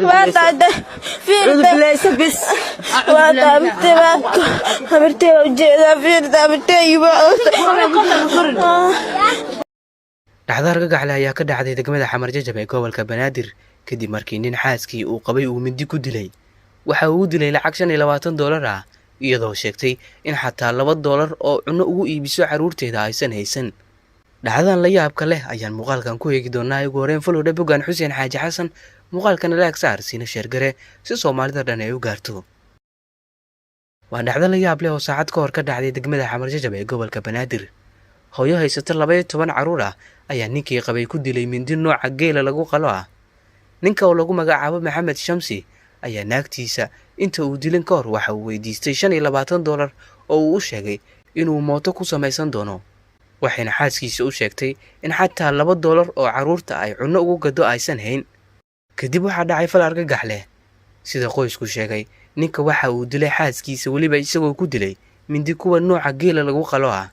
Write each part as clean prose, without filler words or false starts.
Waa taade fiirta. Bis. Waa taabtay, habartay ujeedaa, fiirta habartay. Dhacdo argagaxle ayaa ka dhacday degmada Xamar Jajab ee gobolka Banaadir, kadib markii nin xaaskii uu qabay uu mindi ku dilay. Waxa uu u dilay lacag $25 ah, iyadoo sheegtay in xataa $2 oo cunno ugu iibiso carruurteeda aysan haysan. Dhacdadan la yaabka leh ayaan muuqaalkan ku eegi doonaa. Ugu horeyn, follow dheh boggaan Xuseen Xaaji Xasan, muuqaalkana like saar, siina share garee si Soomaalida dhan ay u gaarto. Waa dhacdo la yaab leh oo saacad ka hor ka dhacday degmada Xamar Jajab ee gobolka Banaadir. Hooyo haysata 12 carruur ah ayaa ninkii qabay ku dilay mindi nooca geela lagu qalo ah. Ninka oo lagu magacaabo Maxamed Shamsi ayaa naagtiisa inta uu dilin ka hor waxa uu weydiistay $25 oo uu u sheegay inuu mooto ku samaysan doono, waxayna xaaskiisa u sheegtay in xataa $2 oo carruurta ay cunno ugu gado aysan hayn. Kadib waxaa dhacay fal argagax leh. Sida qoysku sheegay, ninka waxa uu dilay xaaskiisa, weliba isagoo ku dilay mindi kuwa nooca geela lagu qalo ah.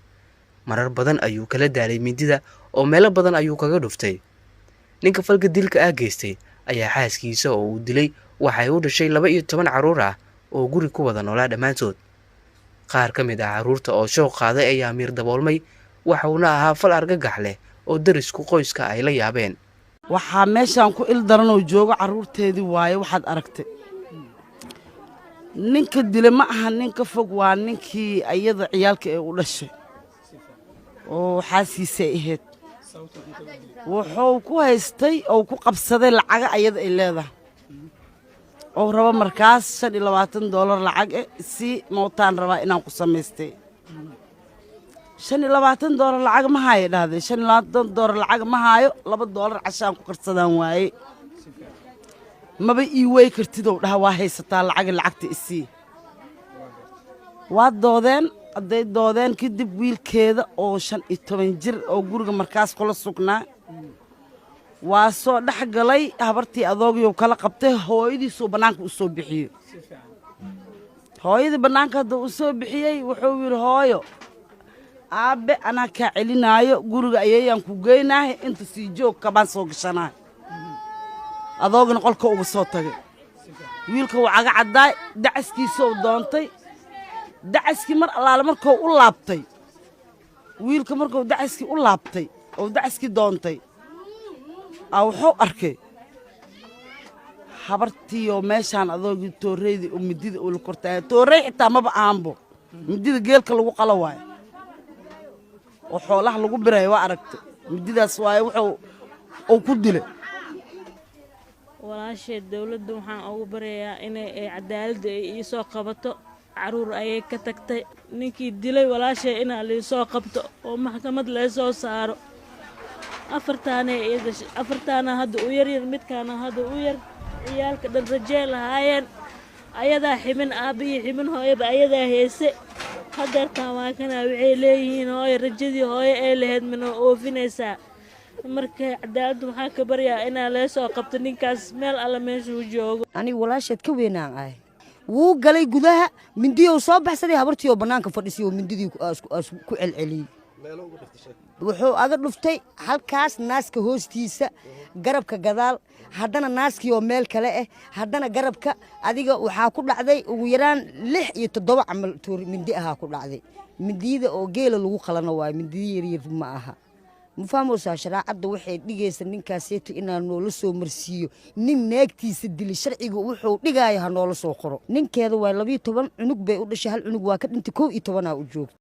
Marar badan ayuu kala daalay mindida oo meelo badan ayuu kaga dhuftay. Ninka falka dilka ah geystay ayaa xaaskiisa oo uu dilay waxay u dhashay 12 carruur ah oo guri ku wada noolaa dhammaantood. Qaar ka mid ah carruurta oo shoog qaaday ayaa miir daboolmay, waxuuna ahaa fal argagax leh oo darisku qoyska ay la yaabeen. Waxaa meeshaan ku il daranoo joogo carruurteedii waaye. Waxaad aragtay ninka dile ma aha nin ka fog, waa ninkii ayada ciyaalka ee u dhashay oo xaaskiisay ahayd. Wuxuu ku haystay oo ku qabsaday lacaga ayada ay leedahay oo rabo markaas $25 lacag eh si mootaan rabaa inaan ku samaystay. $25 lacag ma haayo, dhahday. $25 lacag ma haayo, $2 cashaan ku karsadaan waaye, maba ii wey kartidou dhaha. Waa haysataa lacaga, lacagta isii. Waa doodeen. Hadday doodeen kadib, wiilkeeda oo 15 jir oo guriga markaas kula sugnaa waa soo dhex galay. Habartii adoogiyou kala qabtay, hooyadiisuu bannaanka u soo bixiyey. Hooyadii bannaanka hadda u soo bixiyey, wuxuu yidhi: "Hooyo, aabbe anaa kaa celinaayo, guriga ayeeyaan ku geynaahay, inta sii joog, kabaan soo gashanahay." Adoogina qolka uga soo tagay. Wiilka wuu caga caddaay, dacaskiisou doontay. Dacaskii mar allaale markuu u laabtay, wiilka markuu dacaskii u laabtay oo dacaskii doontay, aa wuxuu arkay habartiioo meeshaan adoogii tooreydii oo midida ula kortaaya. Toorey xitaa maba ahanbo, midida geelka lagu qalo waayo oo xoolaha lagu birayo. Waa aragtay, mididaas waaye wuxuu uu ku dilay. Walaasheed, dowladda waxaan ugu baryayaa inay ay cadaaladda ay iisoo qabato. Caruur ayay ka tagtay. Ninkii dilay walaashay inaa liisoo qabto oo maxkamad laysoo saaro. Afartaanay ii dhashay, afartaana hadda u yaryar, midkaana hadda u yar. Ciyaalka dhan rajee lahaayeen. Ayadaa ximin aabba iyo ximin hooyaba ayadaa heese. Hadeertaan waa kanaa, waxay leeyihiin: "Hooyo, rajadii hooyo ee lahayd mana oofinaysaa?" Marka cadaaladda waxaan ka baryaa inaa leesoo qabto ninkaas meel alle meeshuu joogo. Aniga walaasheed ka weynaan ahay. Wuu galay gudaha, mindiyou soo baxsaday, habartii oo bannaanka fadhisay oo mindidii ku celceliyey. Wuxuu aga dhuftay halkaas naaska hoostiisa, garabka gadaal, haddana naaskii oo meel kale ah, haddana garabka. Adiga waxaa ku dhacday ugu yaraan lix iyo toddoba camal toori mindi ahaa ku dhacday. Mindiyada oo geela lagu qalano waayo, mindiya yaryar ma aha. Ma fahmaysaa? Shareecadda waxay dhigaysa ninkaaseeto inaa noola soo marsiiyo. Nin naagtiisa dilay sharciga wuxuu dhigaayo ha noola soo qoro. Ninkeeda waa 12 cunug bay u dhashay, hal cunug waa ka dhintay, 11aa u joogta.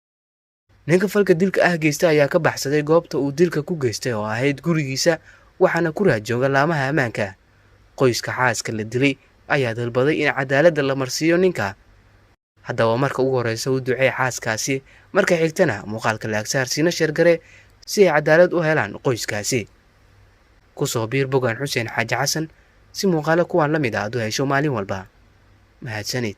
Ninka falka dilka ah geysta ayaa ka baxsaday goobta uu dilka ku geystay oo ahayd gurigiisa, waxaana ku raad jooga laamaha ammaanka. Qoyska xaaska la dilay ayaa dalbaday in cadaaladda la marsiiyo ninka. Haddaba, marka ugu horeysa u duceey xaaskaasi, marka xigtana muuqaalka like saar, siina share garee si ay cadaalad u helaan qoyskaasi. Kusoo biir bogaan Xuseen Xaaji Xasan si muuqaalo kuwaan la mid ah aad u hesho maalin walba. Mahadsanid.